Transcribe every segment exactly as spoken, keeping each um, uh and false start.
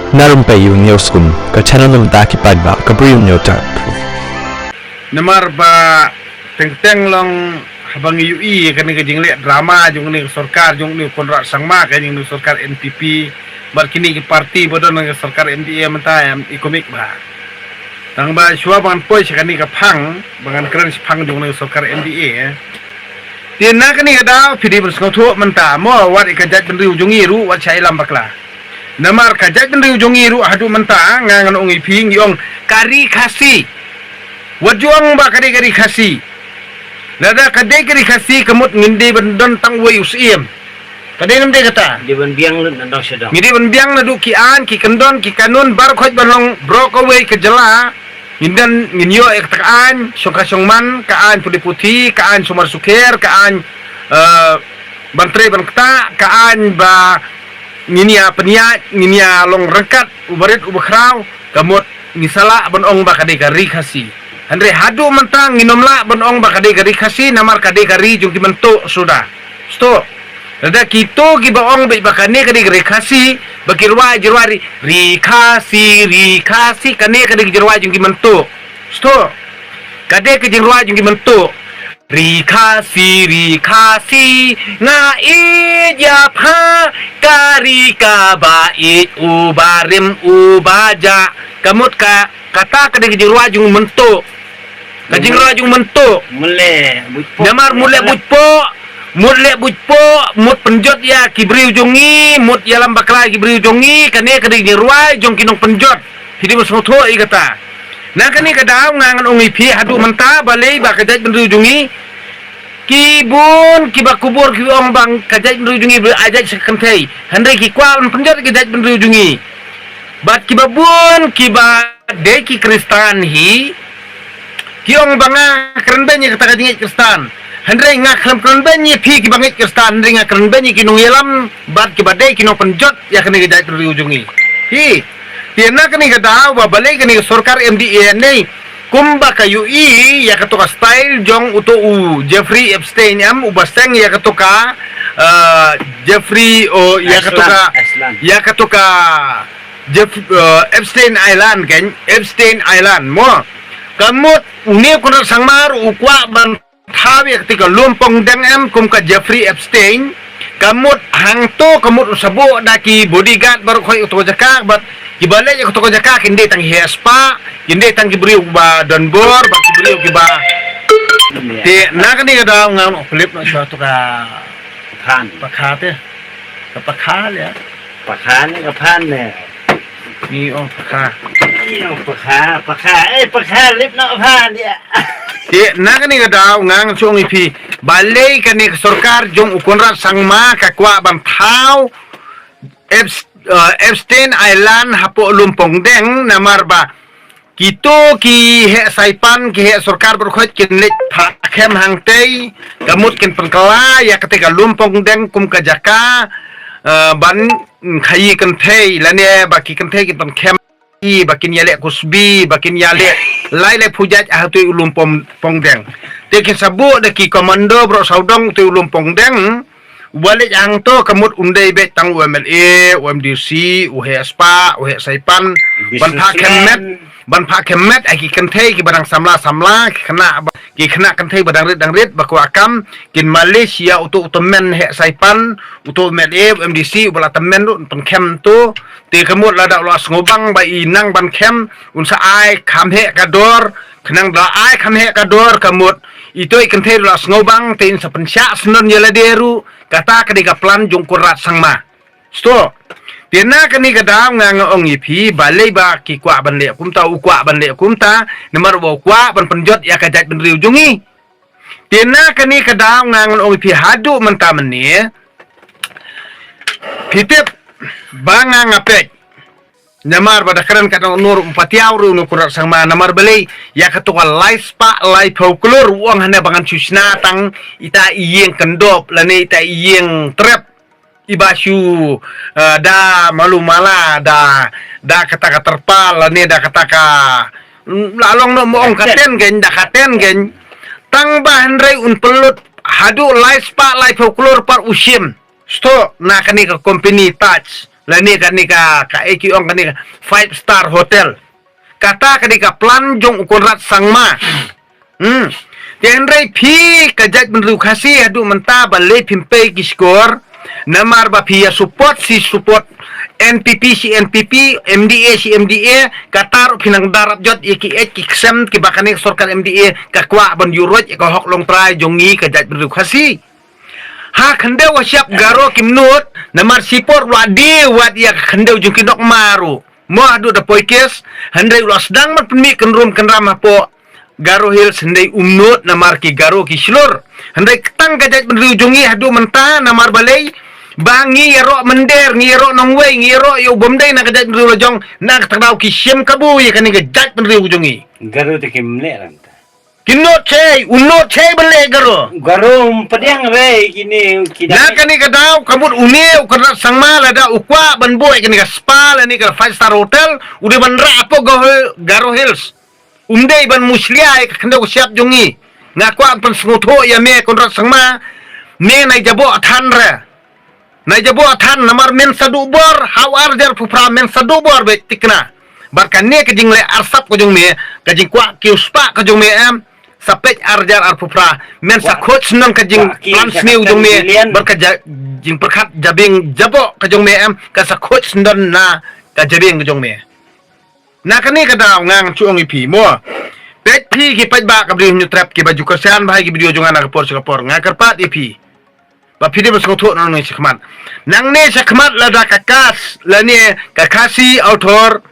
Na Rympei U News Kum, ka channel na bynta ki paidbah ka Bri U News Tap. Namar ba teng teng long haba ngi ïohi kane ka jingleh drama jong kane ka sorkar jong une u Conrad Sangma, ka jong une u sorkar N P P, bad kine ki parti ba don ha ka sorkar M D A mynta em i kumne ba. Tang ba shuwa ba ngan poi sha kane ka phang, ba ngan kren shaphang jong kane ka sorkar M D A. Te na kane ka daw phi dei ban sngewthuh mynta mo wat ïa ka jaitbynriew jong ngi ruh wat shah ïalam bakla. Namar ka jaitbynriew jong ngi ruh haduh mynta nga ngan ong ïa phi ngi ong ka ri Khasi. Wat ju ong ba ka dei ka ri Khasi. Lada ka dei ka ri Khasi ka mut ngin dei ban don tang uwei u syiem. Ka dei nam dei kata. Dei ban biang lut na dong sha dong. Ngi dei ban biang naduh ki aiñ, ki kyndon, ki kanun, baroh khoit ban long baroh kawei ka jylla. Ngin don, ngin ïoh ïa kata ka aiñ shongkha shongman, ka aiñ pule puthi, ka aiñ sumar sukher, ka aiñ, eh, ban trei ban ktah, ka aiñ ba ngin ïa pynïaid, ngin ïa long ryngkat, u barit u bakhraw, ka mut ngi sa lah ban ong ba ka dei ka ri Khasi. Hynrei haduh mynta ngim lah ban ong ba ka dei ka ri Khasi, namar ka dei ka ri jong ki mynta suda. Sdang. Lada kito kiba ong beit ba kane ka dei ka ri Khasi, ba ki rwai jingrwai ri, ri Khasi, ri Khasi, kane ka dei ka jingrwai jong ki mynta. Sdang. Ka dei ka jingrwai jong ki mynta. Ri Khasi, ri Khasi, nga ïeit ïa pha, ka ri kaba ïeit, uba rim, uba jah. Ka mut ka, kata ka dei ka jingrwai jong mynta. Ka jingrwai jong mynta. Mut leh buit poh. Namar mut leh buit poh. Mut leh buit poh, mut pynjot ïa ki briew jong ngi, mut ïalam bakla ïa ki briew jong ngi, kane ka dei ka jingrwai jong ki nongpynjot. Phi dei ban sngewthuh ïa kata. Na kane ka daw nga ngan ong ïa phi haduh mynta balei ba ka jaitbynriew jong ngi. Ki bun kiba kubur ki ong ba ka jaitbynriew jong ngi ba ai jait sha ka kynthei. Hynrei ki kwah ban pynjot ïa ka jaitbynriew jong ngi. Bad kiba bun kiba dei ki Khristan hi. Ki ong ba nga kren beiñ ïa kata ka jingngeit Khristan. Hynrei nga khlem kren beiñ ïa phi kiba ngeit Khristan, hynrei nga kren beiñ ïa ki nongïalam bad kiba dei ki nongpynjot ïa kane ka jaitbynriew jong ngi. Hi. Te na kane ka daw ba balei kane ka sorkar M D A ne kumba ka ïohi ïa kato ka style jong uto u Jeffrey Epstein em uba seng ïa kato ka, eh, Jeffrey o ïa kato ka, Epstein. Ïa kato ka Jeff, eh, Epstein Island kan, Epstein Island mo. Ka mut une u Conrad Sangma u kwah ban thaw ïa kata ka lum pong deng em kum ka Jeffrey Epstein. Ka mut hangto ka mut u sa buh da ki bodyguard baroh khoit uto ka jaka bad kiba leit ïa kato ka jaka kin dei tang ki heh spah, kin dei tang ki briew ba don bor bad ki briew kiba. Te na kane ka daw nga ong klip na shuwa to ka phan. Pakha te. Ka pakha leh. Pakha ne ka phan ne. Ni ong pakha. Ni ong pakha, pakha. Eh, pakha lip na phan dia. Te na kane ka daw nga ngan shu ong ïa phi. Balei kane ka sorkar jong u Conrad Sangma ka kwah ban thaw Epst-, eh, Epstein Island hapoh lum pong deng namar ba kito ki heh Saipan, ki heh sorkar baroh khoit kin leit phah khem hangtei, ka mut kin pynkylla ïa kata ka lum pong deng kum ka jaka, eh, ban khaïi kynthei, lane ba ki kynthei kin pynkhem, ba kin ïaleh kusbi, ba kin ïaleh lai lai phew jait ha utei u lum pong, pong deng. Te kin sa buh da ki komando baroh sawdong utei u lum pong deng, Uba leit hangto ka mut un dei beit tang u M L A, u M D C, u heh spah, u heh Saipan, ban phah khem met, ban phah khem met ïa ki kynthei kiba dang samla samla, ki khynnah ba, ki khynnah kynthei ba dang rit dang rit, ba kwah kam, kin malish ïa uto u tymmen heh Saipan, uto u M L A, u M D C, uba la tymmen ruh, pynkhem to, te ka mut lada u la sngewbang ba i nang ban khem, un sa ai kham heh ka dor, khnang da ai kham heh ka dor ka mut, ito i kynthei ruh la sngewbang, te in sa pynshah syndon ïa lade ruh, Kata ka dei ka plan jong u Conrad Sangma. Sto. Te na kane ka daw nga nga ong ïa phi balei ba ki kwah ban leh kumta, u kwah ban leh kumta, namar ba u kwah ban pynjot ïa ka jaitbynriew jong ngi. Te na kane ka daw nga ngan ong ïa phi haduh mynta mynne. Phi tip ba nga nga peit. Namar ba da kren kat nong nur um patiaw ruh nong Conrad Sangma namar balei ïa kato ka lai spah lai phew klur u ong hane ba ngan shu shna tang ita i ïing kyndop lane ita i ïing trep iba shu, eh, da malu mala da, da kata ka terpal lane da kata ka, mm, la long no mo ong katen gen da katen gen tang ba hynrei un pynlut haduh lai spah lai phew klur par u shim. Sto na kane ka company Taj. Lane kane ka, ka, eh, ki ong kane ka five star hotel. Kata kane ka plan jong u Conrad Sangma. Hmm. Te hynrei phi ka jaitbynriew Khasi haduh mynta balei phim pei ki shkor. Namar ba phi ïa support shi support, N P P shi N P P, M D A shi M D A, kata ruh phi nang da rap jot ïa ki eit ki ksem kiba kane ka sorkar M D A ka kwah ban ïuh roit ïa ka hok longtrai jong ngi ka jaitbynriew Khasi. Ha khyndew ha shyiap Garo kim nud, namar shipor la die wat ïa ka khyndew jong ki Nokma ruh. Mo haduh da poi kes, hynrei u la sdang ban pynmih kynrum kynram hapoh Garo Hills, hynrei um nud namar ki Garo ki shlur. Hynrei tang ka jaitbynriew jong ngi haduh mynta namar balei ba ngi ïaroh mynder, ngi ïaroh nongwei, ngi ïaroh ïa u bym dei na ka jaitbynriew la jong, na kata ka daw ki shim kabu ïa kane ka jaitbynriew jong ngi. Garo te kim leh ranta. Ki nud shei, u nud shei ban leh Garo. Garo um pdiang re kine ki. Na kane ka daw ka mut une u Conrad Sangma lada u kwah ban buh ïa kane ka spa lane ka five star hotel, u dei ban rah hapoh Garo, Garo Hills. Um dei ban mushlia ïa ka khyndew ka shyiap jong ngi. Nga kwah pynsngewthuh ïa me Conrad Sangma, me nai jaboh than re. Nai jaboh than namar men sa duh bor, ha u ar hajar arphew phra men sa duh bor beit, thikna. Bad kane ka jingleh arsap ka jong me, ka jingkwah kiew spah ka jong me em, sa peit ar hajar arphew phra, men sa khuid syndon ka jingplan sniew jong me, bad ka ja-, jingpyrkhat jabieng jaboh ka jong me em, ka sa khuid syndon na ka jabieng ka jong me. Na kane ka daw nga ngan shu ong ïa phi mo. Peit phi ki paidbah ka Bri u Hynñiewtrep kiba ju kyrshan bha ïa ki video jong nga na ka por sha ka por, nga kyrpad ïa phi. Ba phi dei ban sngewthuh nangne shakhmat. Nangne shakhmat lada ka KAS lane ka Khasi Author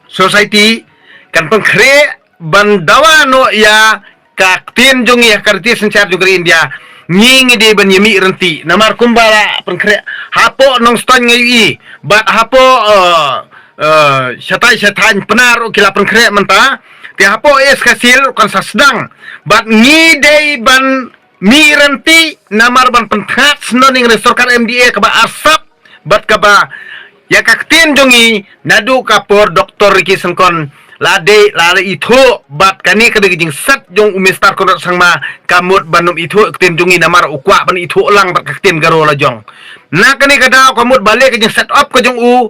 Society kan pynkhreh ban dawa noh ïa ka ktien jong ngi ha ka riti synshar jong ka ri India, ngi ngi dei ban ïa mih rynti. Namar kumba la pynkhreh hapoh Nongstoiñ ngi ïohi bad hapoh, eh, eh, shatai shatai Pnar ruh ki la pynkhreh mynta. Te hapoh East Khasi Hills ruh kan sa sdang. Bad ngi dei ban mih rynti namar ban pyntngat syndon ïa ka sorkar M D A kaba arsap bad kaba ïa ka ktien jong ngi naduh ka por Doktor Ricky Syngkon la dei la la ithuh bad kane ka dei ka jingset jong u Mister Conrad Sangma ka mut ban ym ithuh ktien jong ngi namar u kwah ban ithuh lang bad ka ktien Garo la jong. Na kane ka daw ka mut balei ka jingset up ka jong u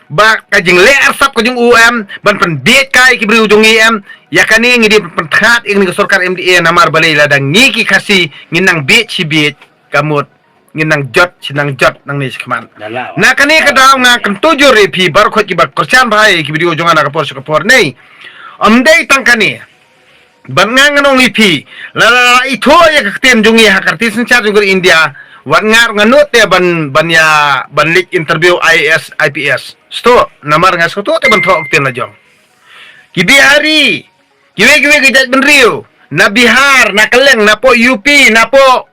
ba ka jingleh arsap ka jong u em ban pynbiej kai ki briew jong ngi em. Ïa kane ngi dei ban pyntngat ïa kane ka sorkar M D A namar balei lada ngi ki Khasi ngin nang biej shi biej ka mut ngin nang jot shi nang jot nangne shakhmat. Na kane ka daw nga kyntu jur ïa phi baroh khoit kiba kyrshan bha ïa ki video jong nga na ka por sha ka por ne. Ym dei tang kane. Bad nga ngan ong ïa phi, la la la ithuh ïa ka ktien jong ngi ha ka riti synshar jong ka ri India. Wat nga ruh nga nud te ban ban ïa ban leit interview I A S, I P S. Sngewthuh, namar nga sngewthuh te ban thoh ka ktien la jong. Ki Bihari, kiwei kiwei ki jaitbynriew na Bihar, na Kylleng, na poh U P, na poh,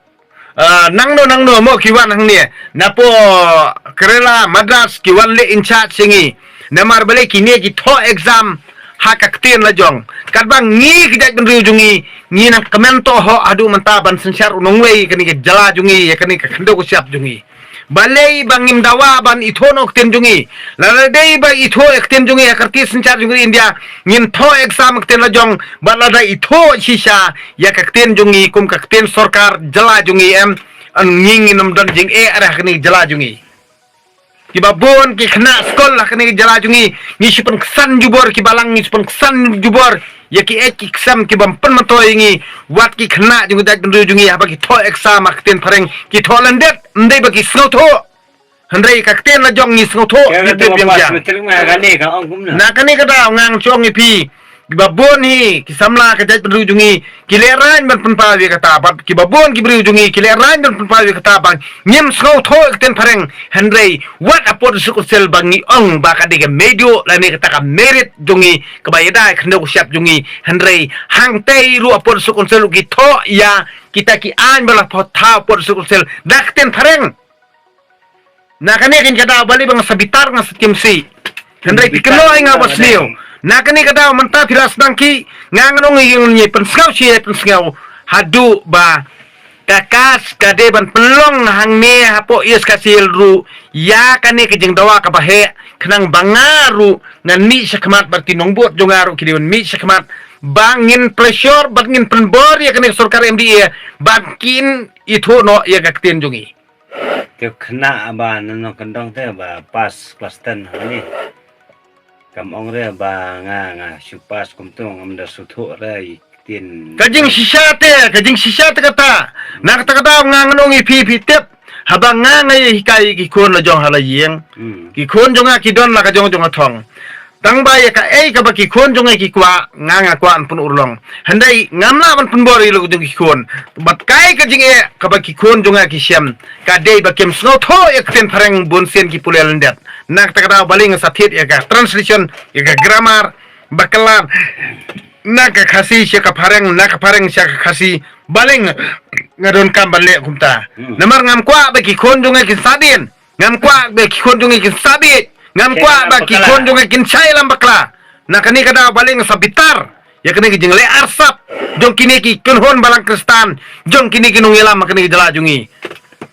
ah, nangno nangno mo ki wan hangne, na poh Kerala, Madras, ki wan leh in charge ïa ngi. Namar balei kine ki thoh exam ha ka ktien la jong. Katba ngi ki jaitbynriew jong ngi, ngi nang kmen tohok haduh mynta ban synshar u nongwei kane ka jylla jong ngi, ïa kane ka khyndew ka shyiap jong ngi. Balei ba ngim dawa ban ithuh noh ka ktien jong ngi. Lada dei ba ithuh ïa ka ktien jong ngi ha ka riti synshar jong ka ri India, ngin thoh exam ka ktien la jong, bad lada ithuh shisha ïa ka ktien jong ngi kum ka ktien sorkar jylla jong ngi em, ngi ngin ym don jingeh ha kane ka jylla jong ngi. Kiba bun ki khynnah skul ha kane ka jylla jong ngi, ngi shu pynksan jubor, ki balang ngi shu pynksan jubor ïa ki eit ki ksem kiba ym pynmyntoi ïa ngi. Wat ki khynnah jong ka jaitbynriew jong ngi haba ki thoh exam ha ka ktien phareng ki thoh lyndet, ym dei ba ki sngewthuh. Hynrei ka ktien la jong ngi sngewthuh. Na kane ka daw nga ngan shu ong ïa phi, kiba bun hi ki samla ka jaitbynriew jong ngi ki lehraiñ ban pynpaw ïa kata, bad kiba bun ki briew jong ngi ki lehraiñ ban pynpaw ïa kata ba ngim sngewthuh ïa ka ktien phareng. Hynrei wat hapoh District Council ba ngi ong ba ka dei ka meiduh lane kata ka merit jong ngi kaba ïada ïa ka khyndew ka shyiap jong ngi. Hynrei hangtei ruh hapoh District Council ruh ki thoh ïa kita ki aiñ ba la thaw hapoh District Council da ka ktien phareng. Na kane ka daw balei ba nga sa bitar, nga sa tim sih. Hynrei phi kynnoh ïa nga ba sniew. Na kane ka daw mynta phi la sdang ki, nga ngan ong ïa ngi, pynsngew shi pynsngew haduh ba ka KAS ka dei ban pynlong hangne hapoh East Khasi Hills ruh ïa kane ka jingdawa kaba heh, khnang ba nga ruh ngan mih shakhmat bad ki nongbud jong nga ruh ki dei ban mih shakhmat ba ngin pressure bad ngin pynbor ïa kane ka sorkar M D A ba kin ithuh noh ïa ka ktien jong ngi. Te khynnah ba na nongkyndong te ba pass class ten ha ni. Kam ong re ba nga nga shu pass kumto, ngam da shu thoh re i ktien. Ka jingshisha te, ka jingshisha te kata. Na kata ka daw nga ngan ong ïa phi, phi tip. Haba nga nga ïa hikai ki khun la jong ha la ïing. Hmm. Ki khun jong nga ki don la ka jong jong ka thong. Tang ba ïa kaei kaba ki khun jong nga ki kwah, nga nga kwah ban pynurlong. Hynrei ngam lah ban pynbor ïa la ka jong ki khun. Bad kaei ka jingeh kaba ki khun jong nga ki shem, ka dei ba kim sngewthuh ïa ka ktien phareng, bun sien ki pule lyndet. Na kata ka daw balei nga sa thied ïa ka translation, ïa ka grammar, ba kylla na ka Khasi sha ka phareng, na ka phareng sha ka Khasi, balei nga, nga donkam ban leh kumta. Hmm. Namar ngam kwah ba ki khun jong nga kin sa dien, ngam kwah ba ki khun jong nga kin sa bieit, ngam kwah ba ki khun jong nga kin shah ïalam bakla. Na kane ka daw balei nga sa bitar ïa kane ka jingleh arsap jong kine ki kynhun balang Khristan, jong kine ki nongïalam ha kane ka jylla jong ngi.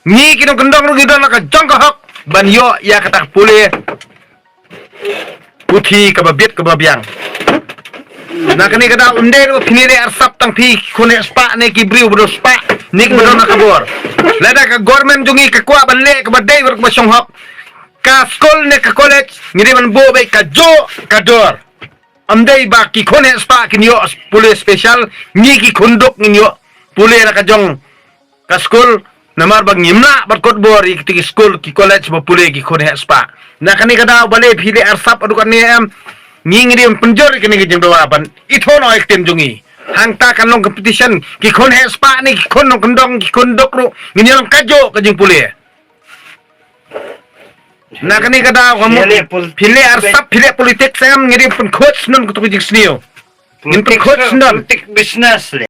Ngi ki nongkyndong ruh ngi don la ka jong ka hok ban ïoh ïa kata ka pule puthi kaba bit kaba biang. Na kane ka daw ym dei ruh phin ïaleh arsap tang phi ki khun heh spah ne ki briew ba don spah ne ki ba don ha ka bor. Lada ka government jong ngi ka kwah ban leh kaba dei bad kaba shong hok, ka skul ne ka college ngi dei ban buh beit ka juh ka dor. Ym dei ba ki khun heh spah kin ïoh pule special, ngi ki khun duk ngin ïoh pule la ka jong ka skul, namar ba ngim lah ban kut bor ïa kito ki skul ki college ba pule ki khun heh spah. Na kane ka daw balei phi leh arsap haduh katne em? Ngi ngi dei ban pynjur ïa kane ka jingdawa ban ithuh noh ïa ka ktien jong ngi. Hangta kan long competition, ki khun heh spah ne ki khun nongkyndong, ki khun duk ruh ngin ïa long kajuh ka jingpule. Na kane ka daw ka mut phi leh pol-, phi leh arsap, phi leh politics em, ngi dei ban pynkhuid shnong kato ka jingsniew. Ngin pynkhuid shnong. Politik business le.